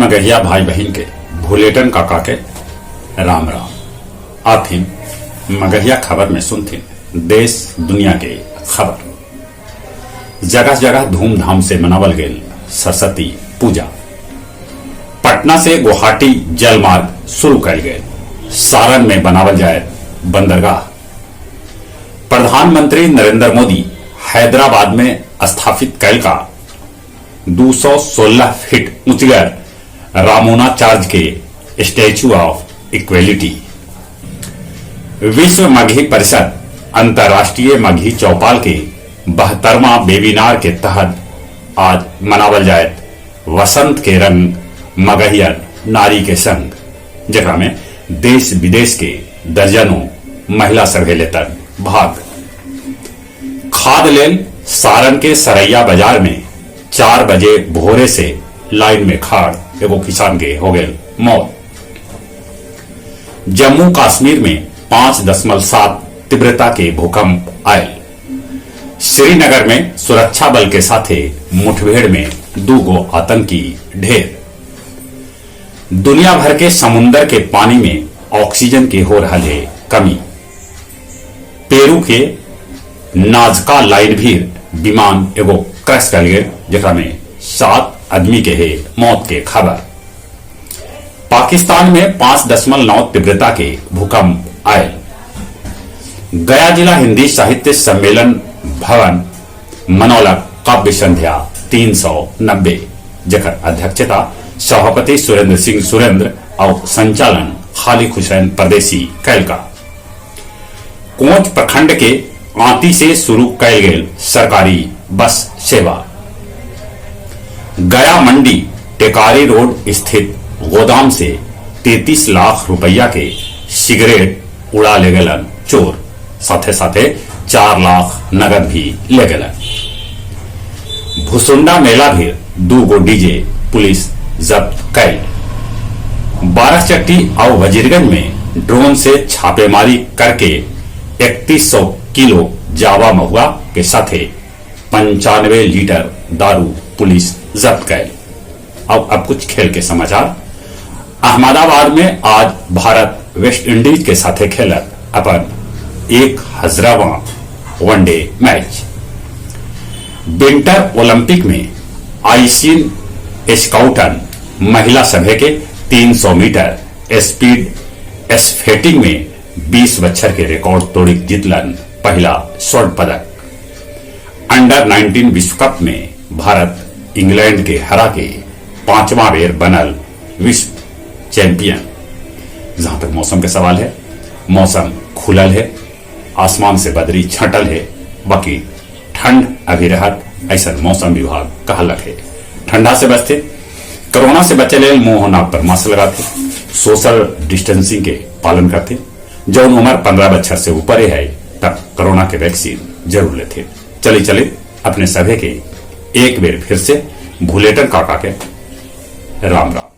मगहिया भाई बहन के भुलेटन काका के राम राम। आथिन मगहिया खबर में सुनथिन देश दुनिया के खबर। जगह जगह धूमधाम से मनावल गेल सरस्वती पूजा। पटना से गुवाहाटी जल मार्ग शुरू कयल गेल। सारण में बनावल जाए बंदरगाह। प्रधानमंत्री नरेंद्र मोदी हैदराबाद में स्थापित कैल का 216 फीट ऊंचगर रामोना चार्ज के स्टैचू ऑफ इक्वेलिटी। विश्व मगही परिषद अंतर्राष्ट्रीय मगही चौपाल के 72वां वेबिनार के तहत आज मनावल जाए वसंत के रंग मगहियन नारी के संग, जकरा में देश विदेश के दर्जनों महिला सभे लेतन भाग। खाद लेल सारण के सरैया बाजार में 4 बजे भोरे से लाइन में खाड़ एगो किसान के हो गए मौत। जम्मू कश्मीर में 5.7 तीव्रता के भूकंप आयल। श्रीनगर में सुरक्षा बल के साथे मुठभेड़ में 2 गो आतंकी ढेर। दुनिया भर के समुन्दर के पानी में ऑक्सीजन के हो रहा है कमी। पेरू के नाजका लाइन भी विमान एगो क्रैश कर गए, जकरा में 7 आदमी के है मौत के खबर। पाकिस्तान में 5.9 तीव्रता के भूकंप आए। गया जिला हिंदी साहित्य सम्मेलन भवन मनौलक काव्य संध्या 390, जकर अध्यक्षता सभापति सुरेंद्र सिंह सुरेंद्र और संचालन खालिक हुसैन परदेसी कैलका। कोच प्रखंड के आंती से शुरू कैल गेल सरकारी बस सेवा। गया मंडी टेकारी रोड स्थित गोदाम से 33 लाख रुपया के सिगरेट उड़ा ले गलन चोर, साथे साथे 4 लाख नगद भी ले गलन। भुसुंडा मेला भी 2 गो डीजे पुलिस जब्त कैल। बाराचट्टी और वजीरगंज में ड्रोन से छापेमारी करके 3100 किलो जावा महुआ के साथे 95 लीटर दारू पुलिस जब्त कैल। अब कुछ खेल के समाचार। अहमदाबाद में आज भारत वेस्ट इंडीज के साथे खेलत अपन 1000वां वनडे मैच। विंटर ओलंपिक में आइसिन स्काउटन महिला सभे के 300 मीटर स्पीड स्केटिंग में 20 बच्छर के रिकॉर्ड तोड़ी जीतलन पहला स्वर्ण पदक। अंडर 19 विश्व कप में भारत इंग्लैंड के हरा के 5वां बेर बनल विश्व चैंपियन। जहां तक मौसम के सवाल है, मौसम खुलल है, आसमान से बदरी छटल है, बाकी ठंड अभी रहत ऐसा मौसम विभाग कहलक है। ठंडा से बचते, कोरोना से बचे लेल मुंह नाक पर मास्क लगाते, सोशल डिस्टेंसिंग के पालन करते। जौन उम्र 15 बच्छर से ऊपर है तब कोरोना के वैक्सीन जरूर लेते। चले चले अपने सभे के एक बेर फिर से भुलेटन काका के राम राम।